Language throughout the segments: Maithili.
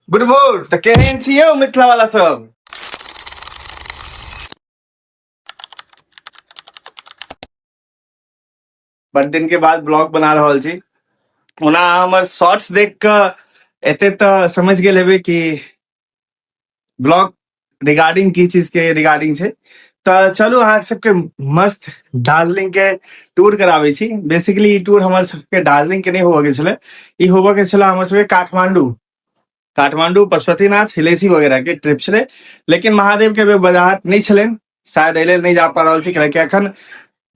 गुड भोर। तऽ केहन छी यौ मिथिला वाला सब? बड़ दिन के बाद ब्लॉग बना रहल छी। ओना अहाँ हमर शॉर्ट्स देख कऽ एते तऽ समझ गेल हेबै कि ब्लॉग रिगार्डिंग की चीज के रिगार्डिंग छै। तऽ चलू अहाँ सबके मस्त दार्जिलिंग के टूर कराबै छी। बेसिकली ई टूर हमर सबके दार्जिलिंग के नहि होबऽ के छलै, ई होबऽ के छलै हमर सबके काठमांडू, काठमांडू पशुपतिनाथ हिलेसी वगैरह के ट्रिप छलै। लेकिन महादेव के वजाहत नहि छलनि, शायद एहि लेल नहि जा पा रहल छी, कियाकि अखन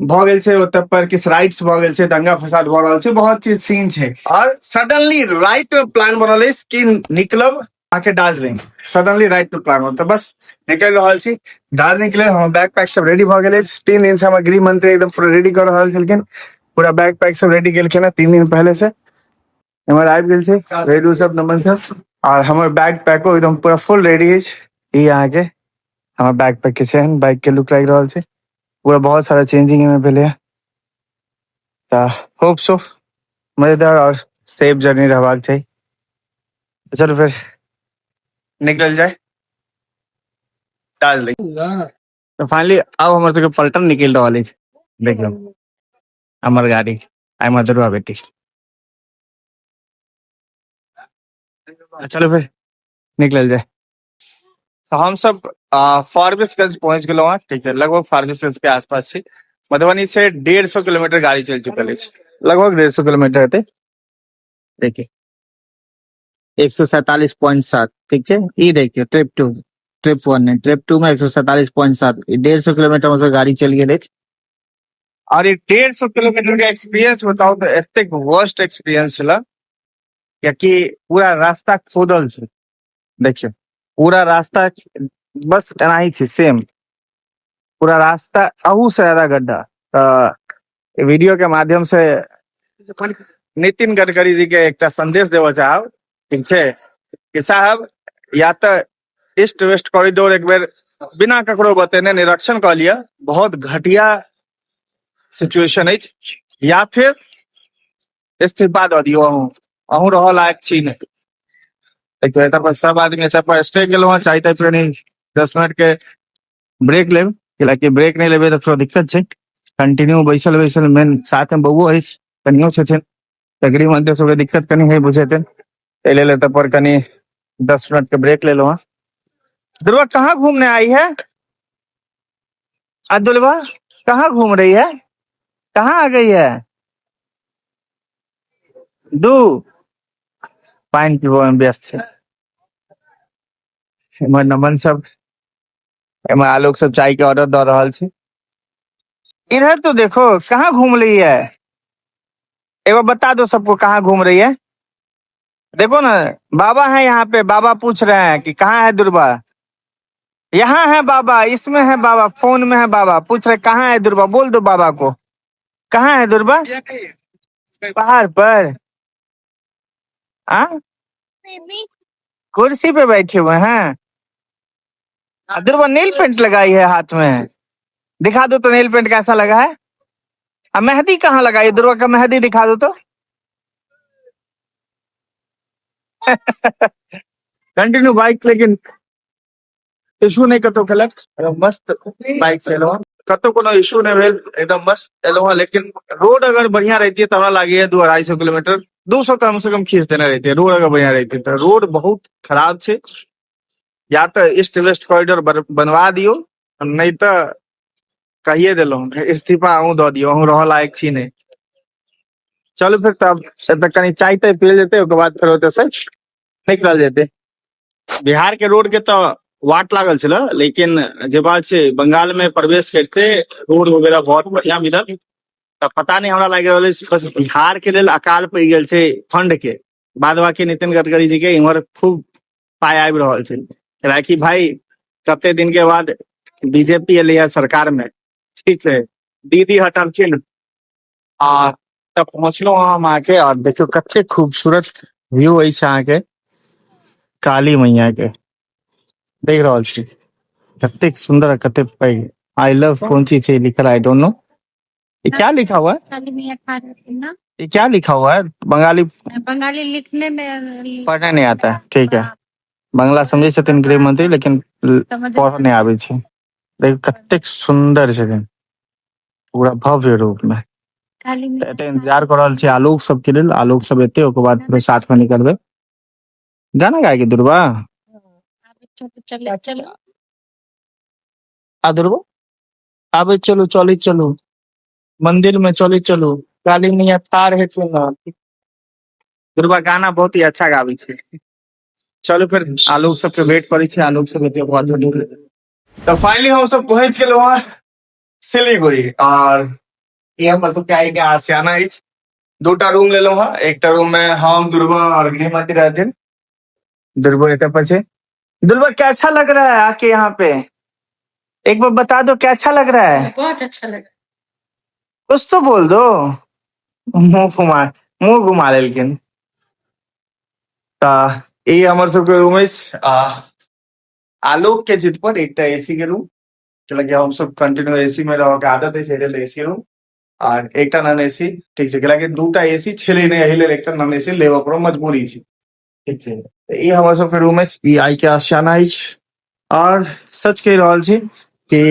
भऽ गेल छै ओतऽ पर किछु राइट्स भऽ गेल छै, दंगा फसाद भऽ रहल छै, बहुत चीज सीन छै। और सडनली राति में प्लान बनल अछि कि निकलब अहाँके दार्जिलिंग। सडनली राति में प्लान बनल तऽ बस निकलि रहल छी दार्जिलिंग के लेल। हमर बैग पैक सब रेडी भऽ गेल अछि। 3 दिन से हमर गृह मंत्री एकदम पूरा रेडी कऽ रहल छलखिन, पूरा बैग पैक सब रेडी केलखिन हँ 3 दिन पहले से। एम्हर आबि गेल छै रेडू सब, नमन सब, और हमर बैग पैको एकदम पूरा फुल रेडी अछि। ई अहाँके हमर बैग पैक के छै, बैग के लुक लागि रहल छै पूरा। बहुत सारा चेंजिंग एहिमे भेलै तऽ होप सो मजेदार और सेफ जर्नी रहबाक चाही। चलू फेर निकल जाय दार्जिलिंग। तऽ फाइनली आब हमर सबके पलटन निकलि रहल अछि। देखियौ हमर गाड़ी आइ मधुरवा बेटी। चलो फिर निकल जाए। तो हम सब फारबिसगंज पहुंच गेलहुँ हँ। ठीक है, लगभग फारबिसगंज के आसपास छी। मधुबनी से 150 किलोमीटर गाड़ी चलि चुकल अछि, लगभग 150 किलोमीटर हेतै। देखिए 147.7, ठीक छै। ई देखियौ ट्रिप 2, ट्रिप 1 नहि, ट्रिप 2 में 147.7, 150 किलोमीटर में गाड़ी चलि गेल अछि। और ये 150 किलोमीटर के एक्सपीरियंस बताउ तऽ एतेक वर्स्ट एक्सपीरियंस छलै, कियाकि पूरा रास्ता खोदल छै। देखियौ पूरा रास्ता बस एनाही छै सेम, पूरा रास्ता अहू से ज्यादा गड्ढा। तऽ वीडियो के माध्यम से नितिन गडकरी जी के एकटा संदेश देबऽ चाहब, ठीक छै, कि साहब या तऽ ईस्ट वेस्ट कॉरिडोर एक बेर बिना ककरो बतेने निरीक्षण कऽ लिअ, बहुत घटिया सिचुएशन अछि, या फिर इस्तीफा दऽ दियौ, अहूँ अहूँ रहऽ लायक छी नहि। देखियौ एतऽ पर सब आदमी एतऽ पर स्टे गेलहुँ हँ, चाय ताय कनि 10 मिनट के ब्रेक लेब, कैलाकि ब्रेक नहि लेबै तऽ फेर दिक्कत छै। कंटिन्यू बैसल बैसल मेन साथ में बौओ अछि, कनियो छथिन, तऽ गृह मंत्री सबके दिक्कत कनि है बुझेतनि, एहि लेल एतऽ पर कनि 10 मिनट के ब्रेक लेलहुँ हँ। दुर्गा कहाँ घूमने आई है? आ दुर्गा कहाँ घूम रही है? कहाँ आ गई है? दू पानि पीबऽ में व्यस्त छै। एम्हर नमन सब, एम्हर आलोक सब चाय के ऑर्डर दऽ रहल छै। इधर तो देखो कहाँ घूम रही है, एक बार बता दो सबको कहाँ घूम रही है। देखो ना बाबा है यहाँ पे, बाबा पूछ रहे हैं कि कहाँ है दुर्गा। यहाँ है बाबा, इसमें है बाबा, फोन में है बाबा, पूछ रहे कहाँ है दुर्गा, बोल दो बाबा को कहाँ है दुर्गा। पहाड़ पर आ कुर्सी पे बैठे हुए हैं। दुर्गा नील पेंट लगाई है हाथ में, दिखा दो तो नील पेंट कैसा लगा है। आ मेहंदी कहाँ लगाई है दुर्गा का? मेहंदी दिखा दो तो। कंटिन्यू बाइक, लेकिन इशू नहीं कतौ केलक, एकदम मस्त बाइक से एलहुँ, कतौ कोनो इशू नहीं भेल, एकदम मस्त एलहुँ हँ। लेकिन रोड अगर बढ़िया रहती तऽ हमरा लागैए 200-250 किलोमीटर, 200 कम से कम खींच देने रहती रोड अगर बढ़िया रहती। तऽ रोड बहुत खराब छै, या तऽ ईस्ट वेस्ट कॉरिडोर बनवा दियौ, नहीं तऽ कहिए देलहुँ इस्तीफा अहूँ दऽ दियौ, अहूँ रहऽ लायक छी नहि। चलू फिर तब एतऽ कनि चाय ताय पियल जेतै, ओकर बाद फेर ओतऽ से निकलल जेतै। बिहार के रोड के तऽ वाट लागल छलै, लेकिन जे बात छै बंगाल में प्रवेश करिते रोड वगैरह बहुत बढ़िया मिलल। तऽ पता नहि हमरा लागि रहल अछि बस बिहार के लेल अकाल पड़ि गेल छै फंड के, बाद बाकी नितिन गडकरी जी के इम्हर खूब पाय आबि रहल छै। राखी भाई कते दिन के बाद बीजेपी एलै है सरकार में, ठीक छै, दीदी हटलखिन आ तब पहुँचलहुँ हम अहाँके। और देखियौ कते खूबसूरत व्यू अछि अहाँके काली मैया के, देख रहल छी कतेक सुंदर आ कतेक पैघ। I love कोन चीज छै लिखल, I don't know ये क्या लिखा हुआ है। काली मैया खा रहे थे ना। ये क्या लिखा हुआ है? बंगाली बंगाली लिखने में पढ़ने नहीं आता है, ठीक है। बांग्ला समझै छथिन गृह मंत्री, लेकिन पढ़ऽ नहि आबै छै। देखियौ कतेक सुन्दर छथिन पूरा भव्य रूप में। तऽ एते इंतजार कऽ रहल छी आलोक सबके लेल, आलोक सब एते ओकर बाद फेरो साथ में निकलबै। गाना गायके दुर्बा आ दुर्बा आबै चलू, चलै चलू मंदिर में, चलै चलू काली मैया ठाढ़ हेथिन ना। दुर्बा गाना बहुत ही अच्छा गाबै छै। चलू फिर आलोक सबके वेट करै छी, आलोक सब एते ओकर बाद निकलबै। तऽ फाइनली हम सब पहुँच गेलहुँ हँ सिलीगुड़ी और ई हमर सबके आइ के आशियाना अछि। दूटा रूम लेलहुँ हँ, एकटा रूम में हम, दुर्बा और गृहमंत्री रहथिन। दुर्बा एतऽ पर छै। दुर्बा कैसा लग रहा है आके यहाँ पे, एक बार बता दो कैसा लग रहा है? बहुत अच्छा लगा। कुछ तो बोल दो। मुंह घुमा लेलखिन। तऽ ई हमर सबके रूम अछि आ आलोक के जिद पर एकटा एसी के रूम, कैलाकि हम सब कंटिन्यू एसी में रह के आदत अछि, एहि लेल एसी रूम आर एकटा नॉन एसी ठीक छै, कैलाकि दूटा एसी छलै नहि, एहि लेल एकटा नॉन एसी लेबऽ पड़ल, मजबूरी छै। ठीक छै, तऽ ई हमर सबके रूम अछि, ई आइ के आशियाना अछि। और सच कहि रहल छी कि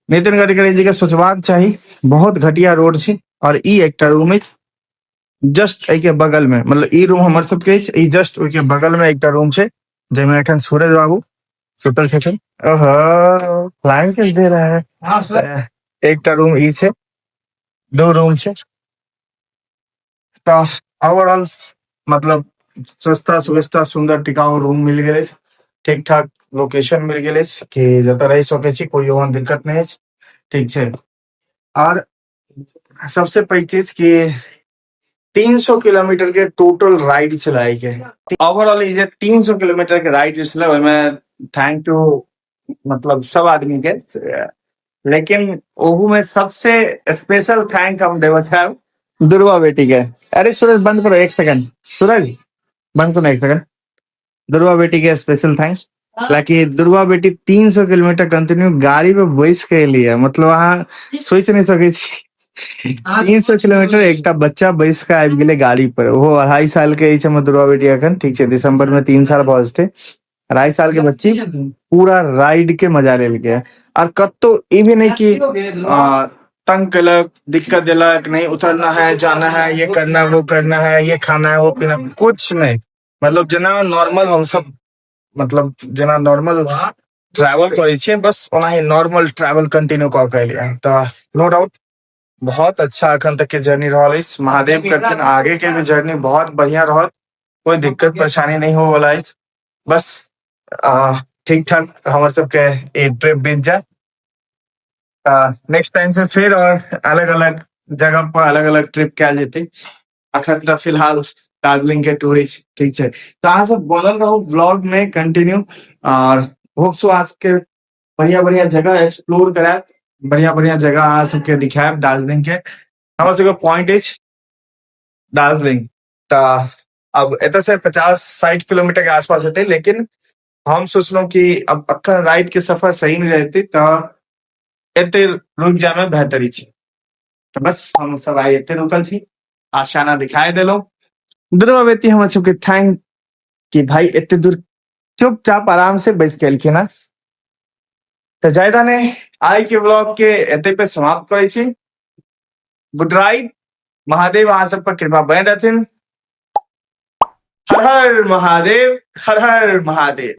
नितिन गडकरी जी के सोचबाक चाही, बहुत घटिया रोड छै। और ई एकटा रूम अछि जस्ट एहि के बगल में, मतलब ई रूम हमर सबके अछि, ई जस्ट ओहि के बगल में एकटा रूम छै जाहिमे एखन सूरज बाबू सुतल छथिन। ओहो फ्लाइंग किस दे रहा है। हाँ सर। एकटा रूम ई छै, दू रूम छै। तऽ ओवरऑल मतलब सस्ता सुविस्ता सुन्दर टिकाउ रूम मिल गेल अछि, ठीक ठाक लोकेशन मिल गेल अछि कि जतऽ रहि सकै छी, कोई ओहन दिक्कत नहि अछि। ठीक छै, और सबसे पैघ चीज कि 300 किलोमीटर के टोटल राइड छलै के। ओवरऑल ई जे 300 किलोमीटर के राइड जे छलै ओहिमे thank two मतलब सब आदमी के, लेकिन ओहू में सबसे स्पेशल thank हम देबऽ चाहब दुर्गा बेटी के। अरे सूरज बंद करो एक सेकंड, सूरज बंद करो एक सेकंड। दुर्गा बेटी के स्पेशल thank, हालांकि दुर्गा बेटी 300 किलोमीटर कंटिन्यू गाड़ी पे बैस के एली है, मतलब अहाँ सोचि नहि सकै छी 300 किलोमीटर एकटा बच्चा बैस के आबि गेलै गाड़ी पर, ओहो 2.5 साल के अछि हमर दुर्गा बेटी अखन। ठीक छै, दिसंबर में 3 साल भऽ जेतै। 2.5 साल के बच्ची पूरा राइड के मजा लेलकै। और कतौ ई भी नहीं कि तंग केलक, दिक्कत देलक, नहीं उतरना है, जाना है, ये करना है, वो करना है, ये खाना है, वो पीना, कुछ नहीं। मतलब जेना नॉर्मल हम सब, मतलब जेना नॉर्मल ट्रैवल करै छियै, बस ओनाही नॉर्मल ट्रैवल कंटिन्यू कऽ के एलियै। तऽ नो डाउट बहुत अच्छा अखन तक के जर्नी रहल अछि। महादेव करथिन आगे के भी जर्नी बहुत बढ़िया रहत, कोई दिक्कत परेशानी नहीं हो वाला अछि। बस ठीक ठाक हमर सबके ई ट्रिप बीत जाए। नेक्स्ट टाइम से फिर और अलग अलग जगह पर अलग अलग ट्रिप कयल जेतै। अखन तऽ फिलहाल दार्जिलिंग के टूर अछि। ठीक छै, तऽ अहाँ सब बनल रहू ब्लॉग में कंटिन्यू, और होप सो अहाँ सबके बढ़िया बढ़िया जगह एक्सप्लोर करायब, बढ़िया बढ़िया जगह अहाँ सबके दिखायब दार्जिलिंग के। हमर सबके पॉइंट अछि दार्जिलिंग, तऽ अब एतऽ से 50-60 किलोमीटर के आसपास हेतै, लेकिन हम सोचलहुँ कि अब अखन राति के सफर सही नहि रहतै तऽ एते रुकि जायमे बेहतरी छै। तऽ बस हम सब आइ एते रुकल छी, आशाना दिखाई देलहुँ। दुर्गा बेटी हमर सबके thank कि भाई एते दूर चुपचाप आराम से बैस के एलखिन हँ। तऽ ज्यादा नहि, आइ के ब्लॉग के एते पे समाप्त करै छी। गुड राइट, महादेव अहाँ सब पर कृपा बने रहथिन। हर हर महादेव, हर हर महादेव।